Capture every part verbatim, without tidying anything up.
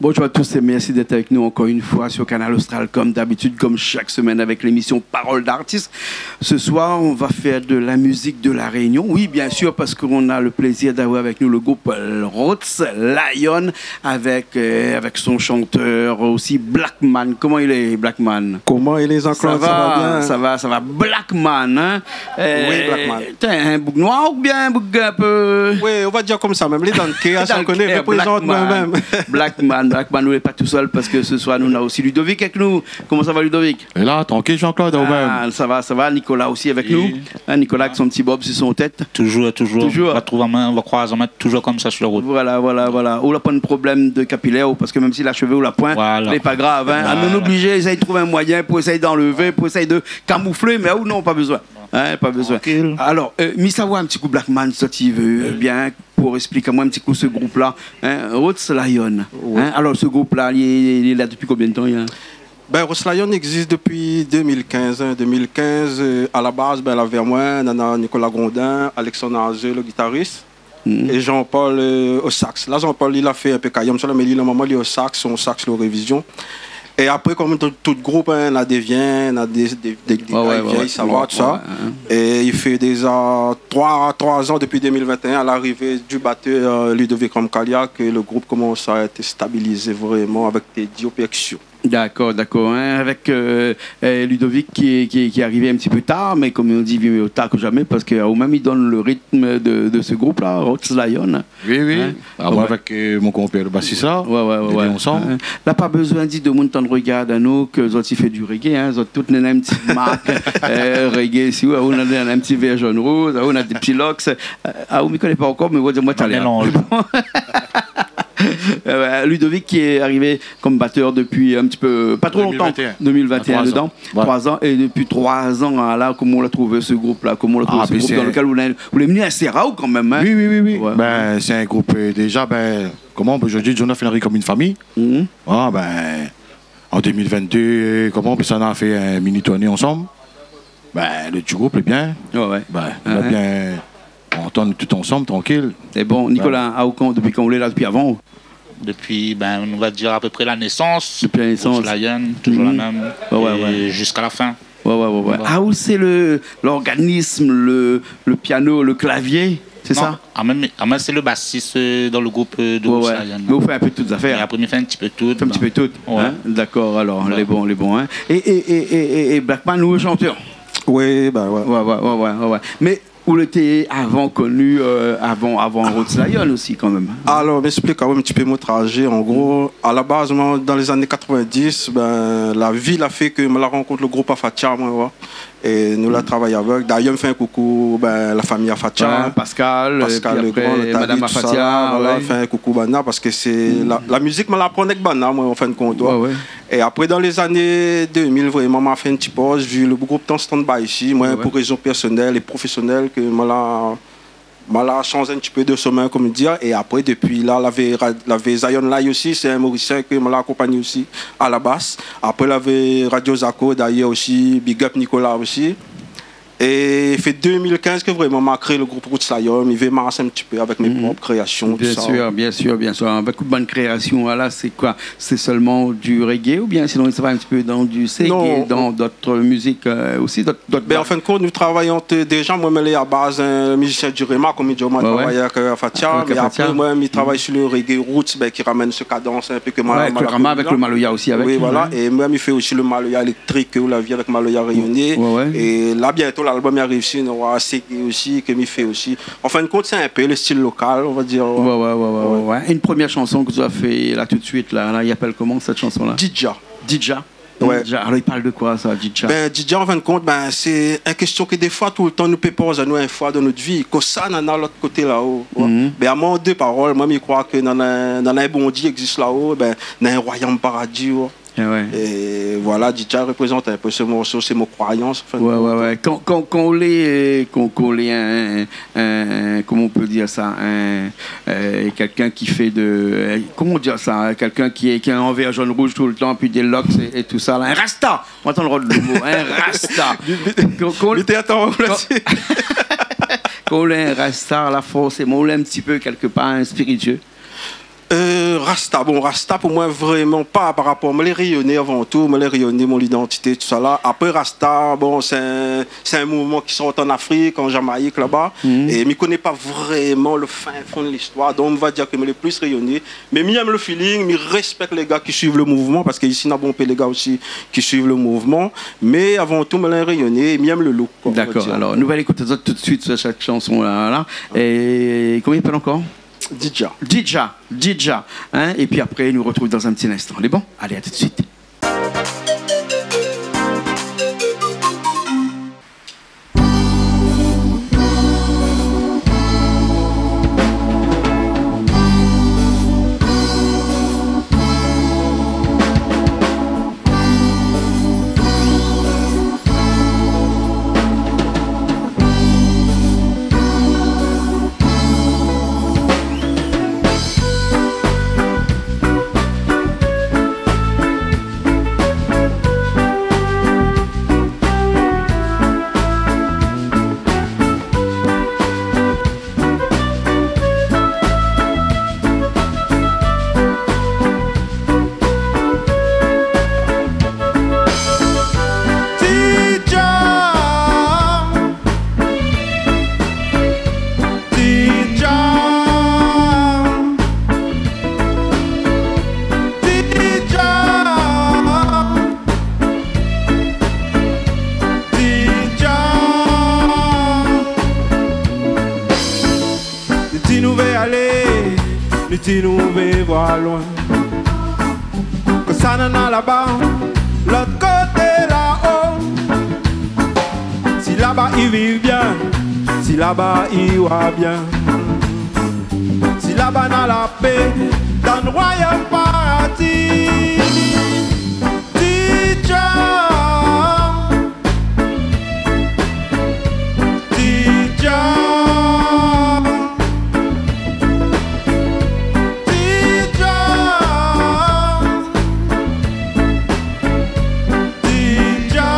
Bonjour à tous et merci d'être avec nous encore une fois sur Kanal Austral, comme d'habitude, comme chaque semaine, avec l'émission Parole d'artiste. Ce soir, on va faire de la musique de La Réunion. Oui, bien sûr, parce qu'on a le plaisir d'avoir avec nous le groupe, euh, Roots Lion, avec, euh, avec son chanteur aussi, Blackman. Koman i lé, Blackman ? Koman i lé, Jean-Claude ? Sa va, sa va bien ? Sa va, sa va. Blackman, hein ? Oui, Blackman. T'es un boug noir oubien un boug un peu... Oui, on va dire comme ça même. Les dents de cœur, ça, on connaît, représente moi-même. Blackman, Blackman, nou lé pa tou sèl parske se soir nou na osi Ludovic avèk nou. Koman sa va, Ludovic ? É la, trankil, Jean-Claude, ou mèm ? Ah, sa va, sa va. Nicolas osi avèk nou. Hein, Nicolas avèk son ti bob si son tèt. Toujours, toujours. Toujours. On va trouver un moyen, on va croiser un mètre, toujours comme ça sur la route. Voilà, voilà, voilà. Ou la poin problèm de kapilèr, parske mèm si la shové ou la poin, lé pa grav, hein. Voilà. Ah, nou lé oblizé éséy trouv in moiyin pou éséy anlèv, pou éséy kamouflé, mé ou non, pa bezoin. Hein, pa bezoin. Trankil. Alor, euh, mi sa voi in ti kou Blackman, si ti vé bien, pou ésplik amoin in ti kou se group-la, hein, Roots Lion. Oui. Hein, alor, se group-la, li, li lé la dopi konbien de tan, hein ? Ben, Roots Lion i égzis dopi deux mille quinze, hein. Deux mille quinze, euh, à la base, ben, lavé amoin, nana Nicolas Grondin, Alexandre Azeu, le guitariste, é Jean-Paul, euh, o sax. La, Jean-Paul, li la fé in pé kayom, sa la, mé li, normalman, li o sax, son sax, lo révizion. É apré, konm tout, tout group, hein, na dé vien, na dé, dé, dé, dé gars i vien, i sava, tousa. Ouais, ouais, ouais. É i fé déza troi, troi an, dopi deux mille vingt et un, à l'arrivée du batteur, euh, Ludovic Ramkalia, ke le group i komans a èt stabilizé vréman avèk Teddy o pèrkision. Dakor, dakor, hein, avèk, euh, euh, Ludovic ki, ki, ki lé arivé in ti pé tar, mé konm i di, vié mié tar ke zamé, parske, euh, ou mèm i donn le ritm de, de se group-la, Roots Lion. Oui, oui. Hein ? Ah, moin avèk, euh, mon konpèr, le basis la, nou lé ansanm. Ouais, ouais. La pa bezoin di demoun tann regard anou ke zot i fé du reggae, hein. Zot tout néna in ti mark, euh, reggae isi, ou néna in ti vèr, jone, rouz, ou néna dé ti locks. Euh, ah, ou mi koné pa ankor, mé ou va dir amoin talèr. Mélanz. Euh, ouais, Ludovic ki lé arivé konm batèr dopi in ti pé, pa tro lontan. Deux mille vingt et un. Deux mille vingt et un. À trois ans. Voilà. Trois an, é dopi troi an, hein, la, koman ou la trouv se group-la ? Koman ou la trouv se group dan lekèl ou lé, ou lé vni insèr aou kan mèm, hein ? Oui, oui, oui, oui. Ouais. Ben, sé in group, euh, déza, ben, koman, ben, zordi, nou la fine ariv konm in famiy. Mhm. Ah, ben, an deux mille vingt-deux, koman, ben, sa, nou la fé in mini tourné ansanm. Ben, le ti group lé bien. Ouais, ouais. Ben, nou la bien antann tout ansanm, trankil. É bon, Nicolas, aou, kan, dopi kan ou lé la, dopi avan ? Dopi, ben, nou va dir a pé pré la nésans. Dopi la nésans. Roots Lion, toujours la mèm. Ouais, ouais, ouais. É ziska la fin. Ouais, ouais, ouais, ouais. Voilà. Ah, ou sé le, l'organisme, le, le piano, le clavier, sé sa ? Non, ah, mé, ah, mé sé le basis, euh, dan le group, euh, de Roots Lion. Ouais, ouais. Mé ou fé in pé tout zafèr. É apré, mi fé in ti pé tout, hein. Fé in ti pé tout. Voilà. D'accord, alor, lé bon, lé bon, hein. É, é, é, é, é Blackman, ou lé shantèr ? Oui, ben ouais. Ouais, ouais, ouais, ouais, ouais, ouais. Mé ou lété avan koni, euh, avan, avan Roots Lion osi, kan mèm, hein. Alor, mi ésplik aou in ti pé mon trajé, an gro. A la baz, moin, dan lé zané katrovindis, ben, la vi la fé ke moin la rankont le group Afatia, moin, ouais. É nou la travay avèk. Dayèr, mi fé in koukou, ben, la famiy Afatia. Ouais, Pascal, euh, Pascal Legrand, Nathalie, madam Afatia, tousa, voilà, ouais. Mi fé in koukou banna, parske sé la, la mizik, moin la aprann avèk banna, moin, an fin de kont, ouais. Ouais, ouais. É apré, dan lé zané deux mille, vréman, ma fé in ti poz, vi le group té an stand-by isi, moin, pou rézon pèrsonèl é profésionèl, ke moin la, moin la shanz in ti pé de shomin, konm dir. É apré, dopi la, lavé ra-, lavé Zion Lai osi, sé in Morisien ke moin la akonpagn osi a la bas. Apré, lavé Radio Zako, dayèr osi, big up Nicolas osi. É fé deux mille quinze ke vréman ma kré le group Roots Lion, mi vé mars in ti pé avèk mé prop kréasion, tousa. Bien sûr, bien sûr, bien sûr. Avèk tout bann kréasion, voilà, sé koi ? Sé sèlman du reggae oubien sinon i sava in ti pé dan du seggae, dan dot mizik, euh, osi, dot, dot... Non. Ben, an fin de kont, nou travay ant, déza, moin, mi lé a la baz, euh, mizisien du rema, konm mi di, moin la travay avèk, euh, Afatia, mé apré, moin, mi travay sur le reggae roots, ben, ki ramèn se kadans in pé ke moin la, moin la koni avèk le maloya osi, avèk... Oui, voilà. É moin, mi fé osi le maloya éléktrik, ke ou la vi avèk Maloya Rényoné. Ouais, ouais. É la, bientô, lalbom i ariv isi, nora seggae osi, ke mi fé osi. An fin de kont, sé in pé le stil lokal, on va dir. Ouais, ouais, ouais, ouais, ouais. Une première chanson que tu as fait là tout de suite, là, là, i apèl koman, sèt shanson-la ? Didja. Didja. Ouais. Didja. Alor, i parl de koi, sa, Didja ? Ben, Didja, an fin de kont, ben, sé in késtion ke défoi, toultan, nou pé poz anou in foi dan nout vi. Kosa nana lot koté la-o, ou voi. Ben, a moin, an dé parol, moin, mi kroi ke nana, nana in Bondié i égzis la-o, ben, nana in roiyom paradi, ou voi. Eh ouais. É voilà, Didja i reprézant in pé se morso, sé mon kroiyans, an fin de kont. Ouais, ouais, ouais. Kan, kan, kan ou lé, kan, kan ou lé in, in, in, koman i pé dir sa, in, euh, kèlkin ki fé de, euh, koman dir sa, in, kèlkin ki, ki lé an vèr, jone, rouz toultan, pi dé locks é, é tousa la. In rasta. Ou antann le mo, in rasta. Kan, kan, kan ou lé in rasta, la, forséman, ou lé in ti pé, kèlkepar, in spiritué. Euh, Rasta, bon, Rasta, pou moin, vréman pa, par rapor, moin lé rényoné avan tou, moin lé rényoné, mon idantité, tousala. Apré, Rasta, bon, sé in, sé in mouvman ki sort an Afrik, an Jamaïk, laba. Mhm. É mi koné pa vréman le fin fon de listoir. Donk, on va dir ke moin lé plis rényoné. Mé mi èm le feeling, mi réspèk lé gars ki suiv le mouvman, parske isi, na bonpé lé gars osi ki suiv le mouvman. Mé avan tou, moin lé rényoné, mi èm le look, koi, on va dir. Dakor, alor, nou va ékout azot tout de suite sur cette chanson-là, là. É koman i apèl ankor ? Didja. Didja, Didja, hein, et puis après, nous retrouvons dans un petit instant. Lé bon ? Allez, à tout de suite. Didja, Didja, Didja, Didja. Li di nou vé alé, li di nou vé voir loin. Kosa nana laba, lot koté la-o. Si laba i viv bien, si laba i wa bien, si laba na la pé, dan royom paradi. Didja, Didja, Didja, Didja.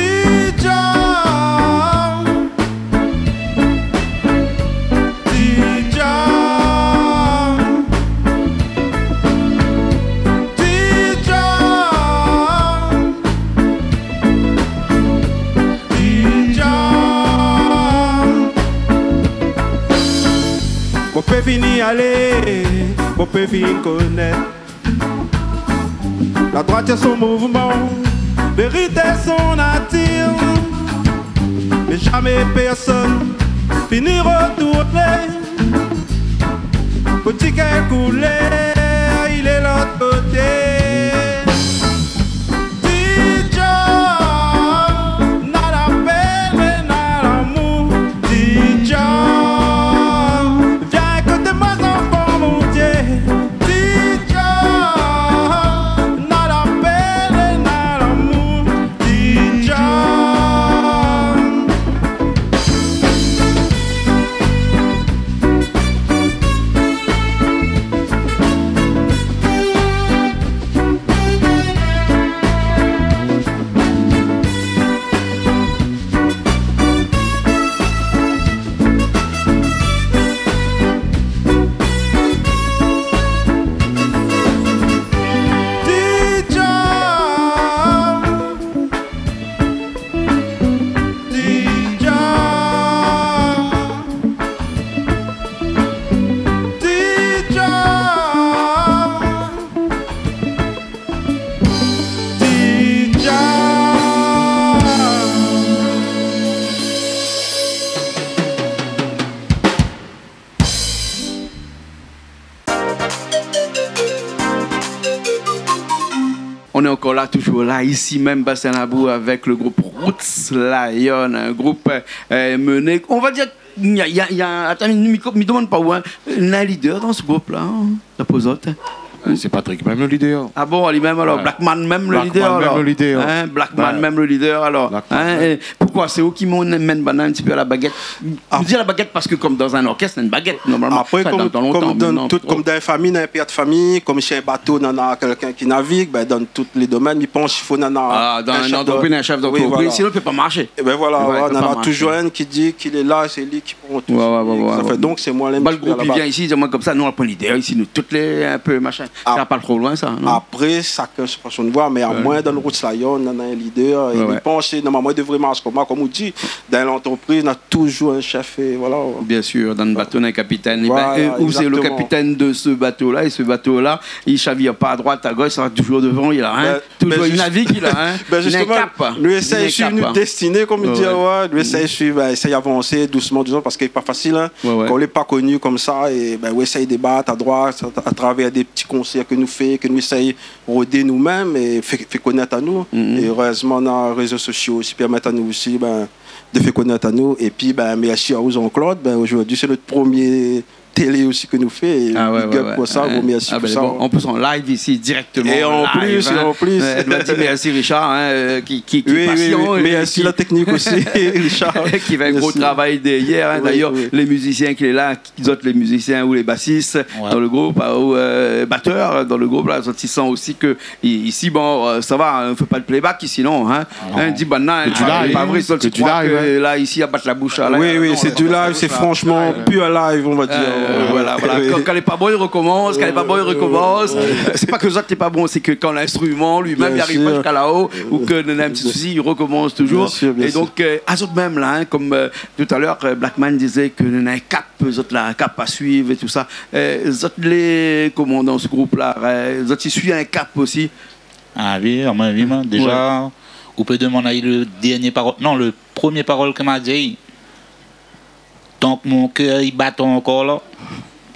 Didja, Didja, Didja, Didja. Mo pé fini alé, mo pé fini konèt. La droitir son mouvman, vérité son natir. Mé zamé pèrsone fini rotourné pou dir kèl koulèr i lé lot koté. Didja, na la pèn, na lamour. Didja, vien ékout amoin, zanfan Bondié. Didja, na la pèn, na lamour. Didja. Didja, Didja, Didja, Didja. On est encore là, toujours là, ici même, Bassin Labou, avec le groupe Roots Lion, un groupe, euh, mené, on va dire, il y a, il y a, il y a, atann, mi, mi domann pa ou, hein, na leader dan se group-la, hein, d'apré zot, hein. Sé Patrick mèm le leader. Ah bon, ali mèm alor, Blackman mèm le leader alor. Blackman mèm le leader. Hein, Blackman mèm le leader alor. Hein, é poukosa sé ou ki mèn banna in ti pé a la baguette ? Ah. Mi di a la baguette parske konm dan in orkès, néna in baguette normalman. Apré, konm dan in famiy, néna in pèr de famiy, konm si in bato néna kèlkin ki navig, bin, dan tout lé domèn, mi pans i fo néna in chèf d'antrepriz, sinon i pé pa marshé. É bin voilà, néna toujour inn ki di ki lé la, sé li ki Bon, tout sak i fé. Donk sé moin lé... Ba, le group i vien isi, i di amoin konmsa, nou, nou la pran lidé isi, nou tout lé in pé mashin. Sa pa tro loin sa, non ? Apré, shakinn son fason de voir, mé amoin, dan le group Sayon, néna in lidé, é mi pans, normalman, i devré marsh konmsa, konm ou di, dan lantrepriz, néna toujour in shèf, é voilà. Bien sûr, dan le bato, néna in kapitèn. Voilà, exactement. É bin, é ou sé le kapitèn de se bato-la, é se bato-la, i shavir pa a droit, a gosh, sa sra toujour dovan, li la, hein. Bin, Toujour, bin, i navigue, li la, hein. Bin, zistoman, nou éséy suiv nout destiné, konm i di, ouais, nou éséy suiv, bin, éséy avansé dousman, dizon, parske lé pa fasil, hein. Kan ou lé pa koni konmsa, é bin, ou éséy débat a droit, a, a travèr dé ti konsèr ke nou fé, ke nou éséy rodé nou mèm é fé, fé konèt anou. É erèzman, néna rézo sosio osi, pèrmèt anou osi, bin, de fé konèt anou. Épi, bin, mèrsi azot, Jean-Claude. Bin, zordi, sé nout promié télé osi ke nou fé, é big up pou sa, gro mèrsi pou sa, hein. Ah ouais, ouais, ouais. Ah, bin, bon, an plis, an live isi, dirèkteman, é an plis, hein. É an plis, ouais, nou di mèrsi Richard, hein, euh, ki, ki, ki lé pasian, é mèrsi la teknik osi, Richard. Ki fé in gro travay dèrièr, hein. Mèrsi. Oui, oui. D'ayèr, lé mizisien ki lé la, ki zot lé mizisien ou lé basis dan le group, hein, ou, euh, batèr dan le group la, zot i san osi ke I-, isi, bon, euh, sa va, hein, fé pa de playback isi, non, hein. Ah non. Hein, di banna, hein, sé pa vré, sa, ke ti kroi ke la, isi, i bat la boush, la, non, sé du live, sé franchman pur live, on va dire. Euh, voilà, voilà. Oui. Kan, kan lé pa bon, i rekomans, kan lé pa bon, i rekomans. Euh, oui. Sé pa ke zot lé pa bon, sé ke kan l'instriman li mèm i ariv pa ziska la-o, ou ke néna in ti sousi, i rekomans toujour. Bien sûr, bien sûr. É donk, euh, azot mèm la, hein, konm, euh, talèr, euh, Blackman i di ke néna in kap zot la, kap a suiv é tousa. Euh, zot lé koman dan se group-la, euh, zot i suiv in kap osi ? Ah oui, amoin, oui, moin, déja, ou pé demann ali le dernié parol, non, le promié parol ke ma di, tan ke mon kèr i bat ankor la,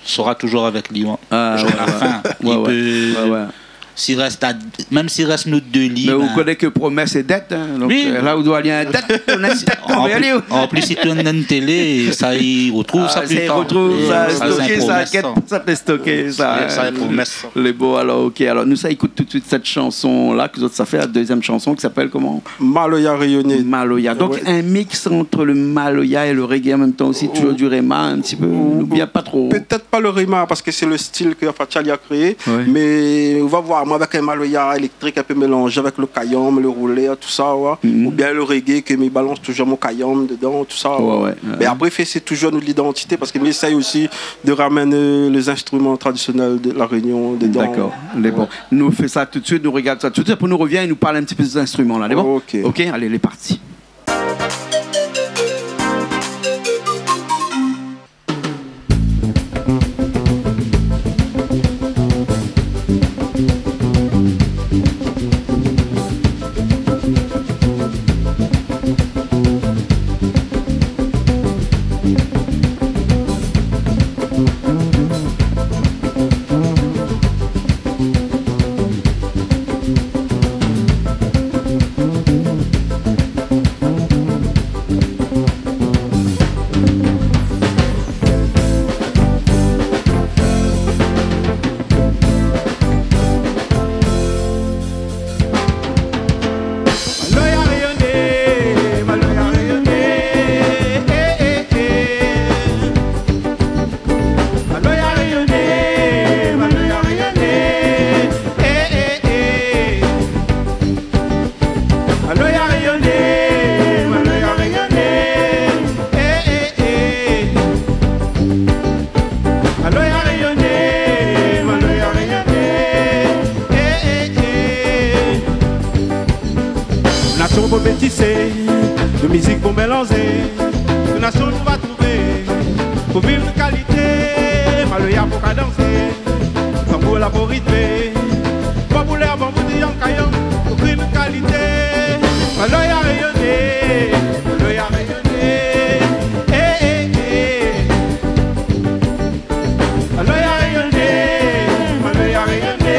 sra toujour avèk li, moin. Ah, ziska la fin. Ouais, ouais. Ouais, ouais. Si rès a, mèm si rès nou dé li, mé ou koné ke promès é dèt, hein, donk, euh, la ou doi ali in dèt, ou néna in dèt anvèr li. An plis, si ou tourn in télé, sa i retrouv sa pli tar. Ah, sa i retrouv sa, sa, sé in promès, sa. Sa pé stoké, sa, hein. Sa, sé in promès, sa. Lé bon, alor, OK. Alor, nou sa ékout tout de suit sèt shanson-la, ke zot sa fé, la dézièm shanson, ki apèl koman ? Maloya rényoné. Maloya. Donk, in mix ant le maloya é le reggae an mèm tan osi, toujour du rema, in ti pé, oubien pa tro ? Pétèt pa le rema, parske sé le stil ke Fatshali la kréé, mé ou va voir, moin, avèk in maloya éléktrik, in pé mélanzé avèk le kayanm, le roulèr, tousa, ouais. Oubien le reggae, ke mi balans toujour mon kayanm dedan, tousa, ouais. Mé apré, fé, sé toujour nout lidantité, parske mi éséy osi de ramenn, euh, lé zinstriman tradisionèl de La Rényon dedan. Dakor. Lé bon. Nou fé sa tout de suit, nou rogard sa tout de suit, apré nou rovien é nou parl in ti pé de zinstriman la, lé bon ? OK. OK, alé, lé parti. Maloya rényoné, maloya rényoné, eh, eh, eh. Maloya rényoné, maloya rényoné, eh, eh, eh. Maloya rényoné, maloya rényoné, eh, eh, eh. Maloya rényoné, maloya rényoné, eh, eh, eh. Nasion bon métisé, de mizik bon mélanzé. Tout nasion nou va trouvé, pou viv nou kalité. Maloya pou kadansé, tanbour la pou ritmé. Banboulèr, banbou, triang, kayanm, pou viv nou kalité. Maloya rényoné, maloya rényoné, eh, eh, eh. Maloya rényoné, maloya rényoné,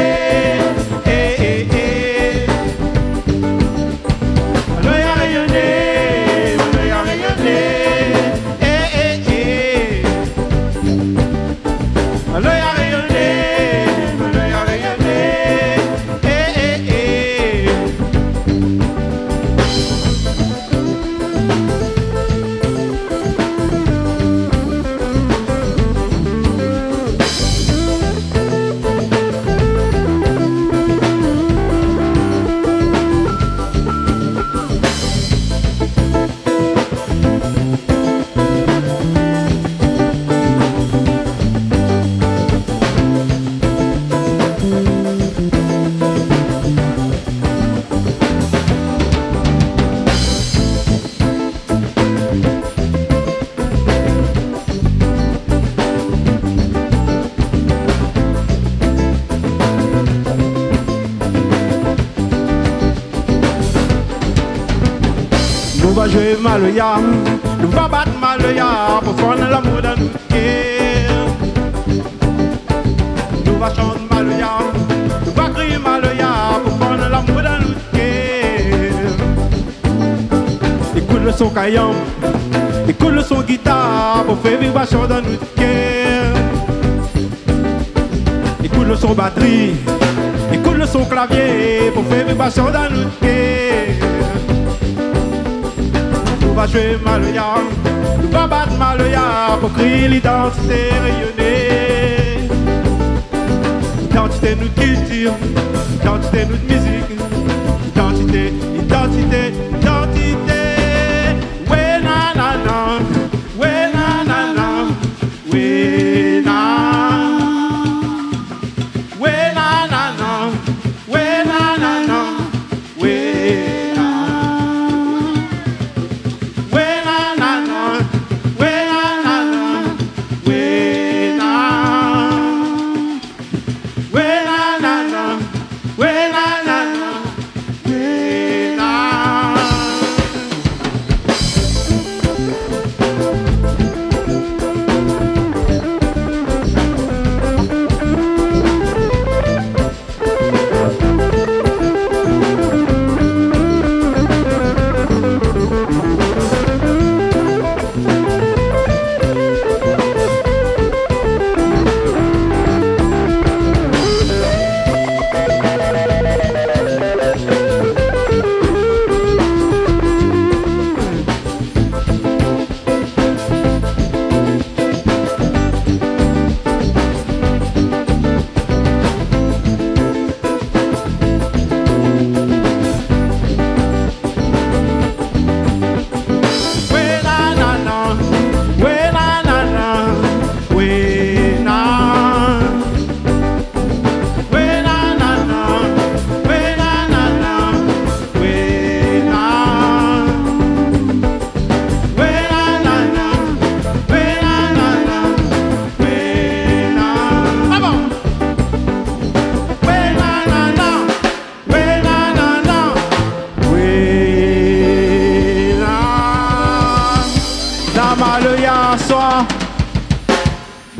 eh, eh, eh. Maloya rényoné, maloya rényoné, eh, eh, eh. Maloya rényoné, maloya rényoné. Nou va zoué maloya, nou va bat maloya pou fann lamour dan nout kèr. Nou va shant maloya, nou va kri maloya pou fann lamour dan nout kèr. Ékout le son kayanm, ékout le son gitar pou fé vibrasion dan nout kèr. Ékout le son batri, ékout le son klavié pou fé vibrasion dan nout kèr. Nou va zoué maloya, nou va bat maloya pou kri lidantité rényoné. Idantité nout kiltir, idantité nout mizik, idantité, idantité, idantité. Wé nanana, wé nanana, wé na. Wé nanana, wé nanana, wé na. Wé nanana, wé nanana, wé na. Wé nanana, wé nanana, wé na. Wé nanana, wé nanana, wé na. Wé nanana, wé nanana, wé na. Wé nanana, wé nanana, wé na. Ah bon ? Wé nanana, wé nanana, wé na. Na maloya aswar.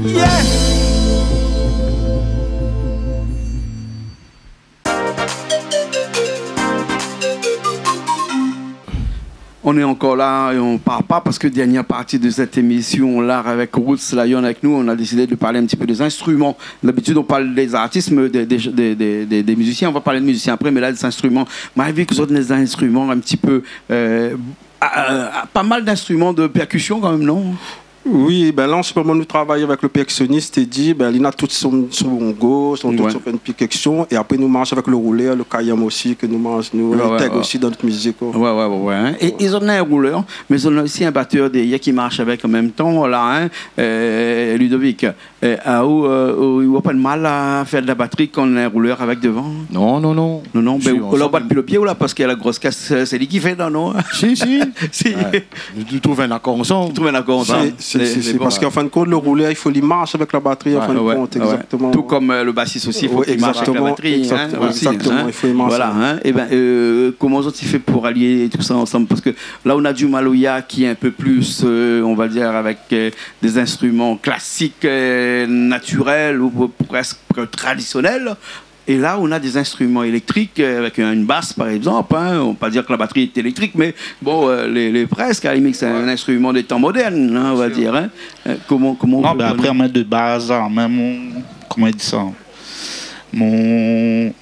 Yeah. On est encore là et on part pas parce que dernière partie de cette émission, là, avec Roots Lion avec nous, on a décidé de parler un petit peu des instruments. D'habitude, on parle des artistes, mais des, des, des, des, des, des musiciens. On va parler de musiciens après, mais là, des instruments. Moi, j'ai vu que vous avez des instruments un petit peu, euh, ah, euh, pas mal d'instruments de percussion quand même, non ? Wi, bin la, an se moman, nou travay avèk le pèrkisionis, Teddy, bin, li na tout son, son bongo, son, tout son, fé in pti kèksyon, é apré, nou marsh avèk le roulèr, le kayanm osi, ke nou marsh, nou intèg osi dan nout mizik, koi. Wé, wé, wé, wé, in. É, é zot na in roulèr, mé zot na osi in batèr dèryèr ki marsh avèk an mèm tan, la, in, euh, Ludovic. Euh, ah, ou, euh, ou, ou na pa de mal a fèr de la batri kan na in roulèr avèk devan ? Non, non, non. Non, non, bin, ou la bat pi le pié, ou la, parske la gros kès, euh, sé li ki fé, non, non ? Si, si. Si. Wé. Nou trouv in akor ansanm. Nou trouv in akor ansanm. Si, si, si, si, parske an fin de kont, le roulèr, i fo li marsh avèk la batri, an fin de kont, wé, wé. Exactement. Tout kom, euh, le basis osi, i fo li marsh avèk la batri, in, exactement, osi, in. Voilà, in. É bin, euh, koman zot i fé pou alié tout sa ansanm ? Parske la, ou na du maloya ki lé in pé plis, euh, on va dir, avèk, euh, des instruments classiques, euh, naturels ou pre-, presque traditionnels. Et là, on a des instruments électriques, euh, avec une basse, par exemple, hein. On va pas dire que la batterie est électrique, mais bon, euh, les, les presque, à la limite, c'est un instrument des temps modernes, hein, on va dire, hein. Euh, comment, comment on peut... Non, ben après, moi, de base, hein, même mon, comment on dit ça, mon,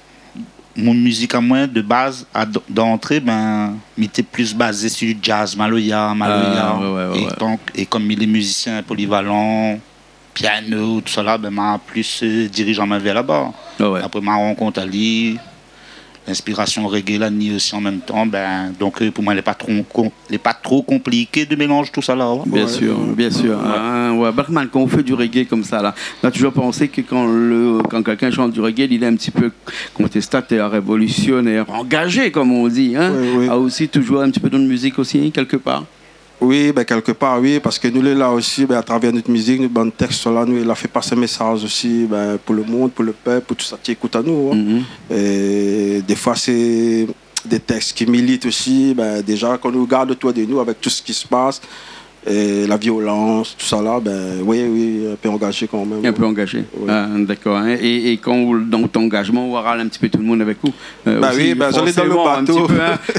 mon mizik amoin, de baz, a, d-, d'antré, bin, mi té plis bazé si jazz, maloya, maloya. Ah, wé, wé, wé. É donk, é kom mi lé mizisien polivalan, piano, tousala, bin, ma plis, euh, dirij amoin vèr laba. Ah, wé. Apré, ma rankont ali, linspirasion reggae la ni osi an mèm tan, bin, donk, euh, pou moin, lé pa tro kon-, lé pa tro konpliké de mélanz tousala, wé. Bien sûr, bien sûr. Wé. Ah, wé. Bachmann, quand on fait du reggae comme ça, là, on a toujours pensé que quand le, quand quelqu'un chante du reggae, il est un petit peu contestataire, révolutionnaire, engagé, comme on dit, hein, a aussi toujours un petit peu dans la musique aussi, quelque part. Oui, oui. Oui, bin, kèlkepar, oui, parske nou lé la osi, bin, atravèr nout mizik, nout bann tèks la, nou la fé pas in mésaz osi, bin, pou le mond, pou le pèp, pou tout sak i ékout anou, hein. Mhm. É défoi, sé dé tèks ki milit osi, bin, déza, kan nou rogard otour de nou, avèk tout sak i spas, é la violans, tousala, bin, wi, wi, in pé angazé kanmèm. In pé angazé. Wi. Ah, dakor, in. É, é kan ou, dan out angazman, ou aral in ti pé tout le moun avèk ou. Euh, osi, forséman, in ti pé, in. Bin wi, bin, zot lé dan le bato.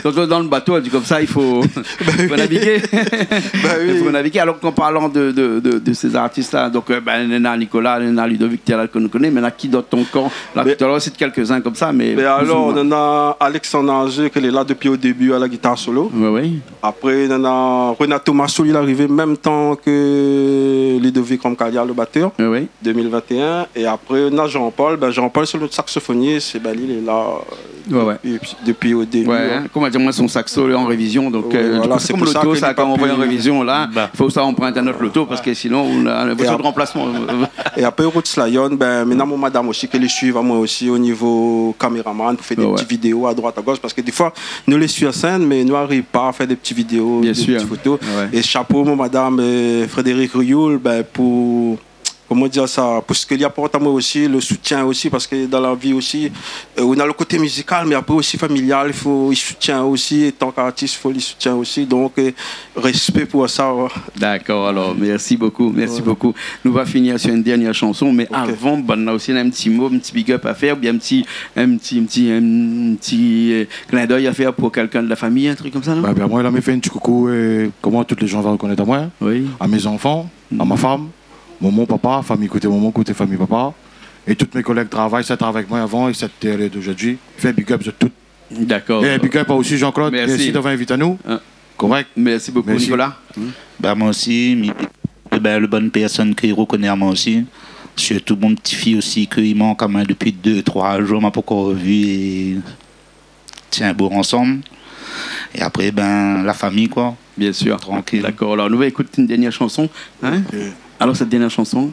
Kan ou lé dan le bato, ou di konmsa, i fo, i fo navigé. Bin wi. I fo navigé. Alor, an parlan de, de, de, de sé zartis-la, donk, euh, bin, néna Nicolas, néna Ludovic, té la, ke nou koné, mé néna ki dot ankor ? La, talèr, ou la sit kèlkzin konmsa, mé pli ou moin. Bin alor, néna Alexandre Nager, ke lé la dopi o débu, a la gitar solo. Wi, wi. Apré, néna Renato Massou, li la arivé mèm tan ke Ludovic Ramkalia, le batèr. Wi, wi. Deux mille vingt et un, é apré, néna Jean-Paul. Bin, Jean-Paul, sé le saksofonis, é bin, li lé la, euh, dopi, dopi o débu, in. Wi, in. Konm ou la di, moin, son sakso lé an révizion, donk, euh, du kou, sé konm loto, sa, kan ou anvoy an révizion, la, fo sa ou anprint in ot loto, parske sinon, ou na in voitir de ranplasman. É apré, Roots Lion, bin, mi néna mon madam osi, ke li suiv amoin osi o nivo kaméraman, pou fé dé ti vidéo a droit, a gosh, parske défoi, nou lé sir sèn, mé nou ariv pa a fé dé ti vidéo, dé ti foto. Bien sir. Wi. É shapo, mon madam, euh, Frédéric Rioul, bin, pou, koman dir sa, pou sak li aport amoin osi, le soutien osi, parske dan la vi osi, euh, ou na le koté mizikal, mé apré osi familial, i fo, i soutien osi, an tan k'artis, i fo li soutien osi. Donk, euh, rèspé pou sa, wi. Dakor, alor, mèrsi bokou, mèrsi bokou. Nou va finir sur in dèrnièr shanson, mé avan, banna osi, néna in ti mo, in ti big up a fèr, oubien in ti, in ti, in ti, in ti, euh, clin d'œil a fèr pou kèlkin de la fami, in trik konmsa, non ? Bin, bin, moin, la, mi fé in ti koukou, euh, koman tout le moun va rokonèt amoin, in. Wi. A mé zanfan, a ma fanm, momon, papa, fami koté momon, koté fami papa, é tout mé kolèg travay, sat travay avèk moin avan é sat té lé zordi. Fé in big up sur tout. Dakor. É big up osi Jean-Claude, mèrsi d'avoir invit anou. Korèk. Mèrsi bokou, Nicolas. Bin, moin osi, mi, é bin, le bann pèrsone ke i rokoné amoin osi. Sirtou mon ti fi osi, ke li mank amoin dopi dé, troi zour, ma pankor vi, é tienbo ansanm. É apré, bin, la fami, koi. Bien sir. Trankil. Dakor. Alor, nou va ékout in dèrnièr shanson, in ? Ok. Alor, sèt dèrnièr shanson ?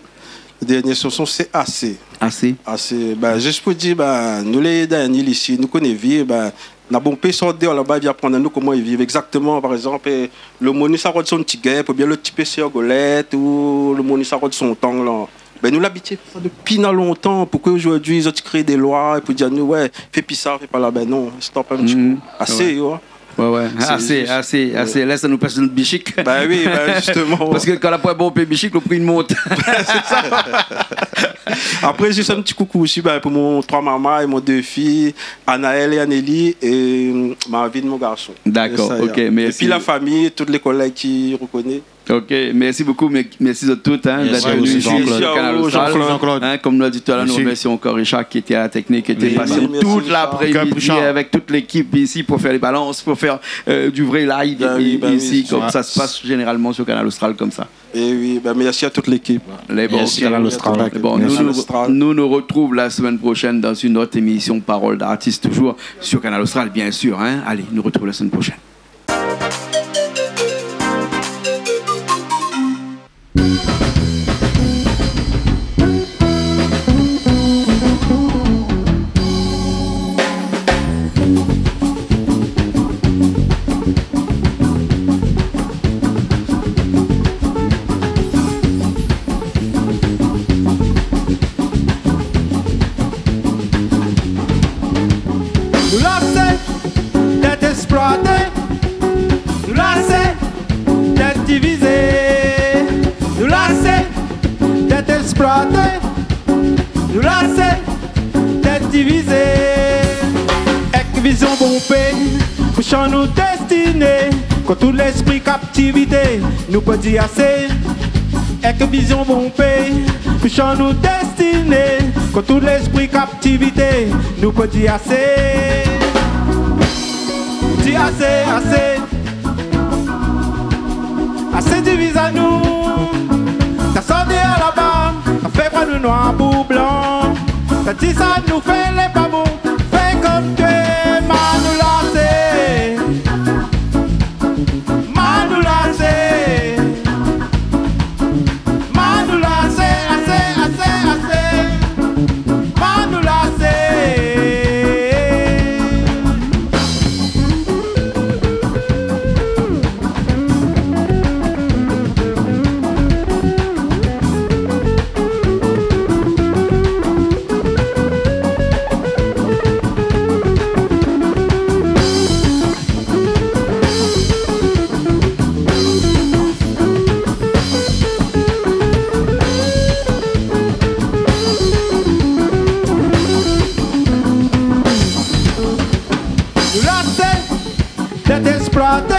Dèrnièr shanson, sé Asé. Asé. Asé. Bin, zis pou dir, bin, nou lé dan in il isi, nou koné viv, bin, na bonpé sort déor laba, i vien aprann anou koman i viv égzaktoman. Par égzanp, eh, le moun i sa rod son ti gèp, oubien le ti pé sèrgolèt, ou le moun i sa rod son tang, la. Bin, nou la abitié fé sa dopi na lontan. Poukosa zordi zot i kré dé loi pou dir anou, wé, fé pi sa, fé pa la ? Bin non, stop in ti kou. Asé, wé. Wé, wé. Asé, asé, asé. Lès anou pas nout bishik. Bin wi, bin zistoman, wé. Parske kan la poin bonpé bishik, le pri i mont. Sé sa. Apré, zis in ti koukou osi, bin, pou mon troi mama é mon dé fi, Anaël é Anélie, é, mm, Marvin, mon garson. Dakor, ok, mèrsi. Épi la fami, tout lé kolèg ki rokoné. Ok, mèrsi bokou, mé-, mèrsi zot tout, in, d'èt vni isi sur Kanal Austral. Mèrsi a ou, Jean-Claude. In, konm nou la di talèr, nou remèrsi ankor Richard ki lété a la teknik, ki lété pasé tout lapré-midi avèk tout lékip isi pou fé lé balans, pou fé, euh, du vré live isi, konm sa i pas zénéralman sur Kanal Austral, konmsa. É wi, bin, mèrsi a tout lékip. Lé bon, mèrsi Kanal Austral. Lé bon, nou, nou, nou rotrouv la semèn proshèn dan in ot émision Parole d'artiste, toujour sur Kanal Austral, bien sir, in. Alé, nou rotrouv la semèn proshèn. Nou lasé d'èt èksploité, nou lasé d'èt divizé, nou lasé d'èt èksploité, nou lasé d'èt divizé. Èk vizion bonpé pou shanj nout dèstiné, kont tout lèspri kaptivité, nou pé di asé. Èk vizion bonpé pou shanj nout dèstiné, kont tout lèspri kaptivité, nou pé di asé. Di asé, asé. Asé diviz anou. Sa sort déor laba, sa fé pran nou noir pou blan. Sa di sa nou fé lé pa bon, fé konm tou, ma nou lasé. Ma nou lasé. Ma nou lasé, asé, asé, asé. Ma nou lasé. D'èt èsploité,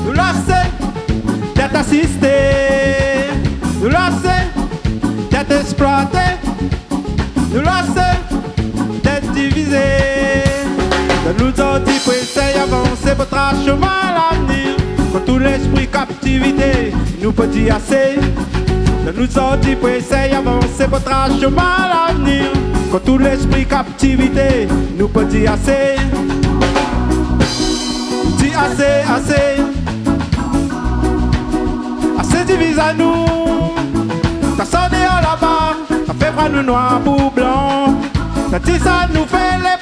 nou la asé d'èt asisté, nou la asé d'èt èsploité, nou la asé d'èt divizé. Donn nou zordi pou éséy avansé, pou tras shomin lavnir. Kont tout léspri kaptivité, nou pé di asé. Donn nou zordi pou éséy avansé, pou tras shomin lavnir. Kont tout léspri kaptivité, nou pé di asé. Di asé, asé. Asé diviz anou. Ta sort déor laba, ta fé vwar nou noir pou blan. Ta di sa nou fé lé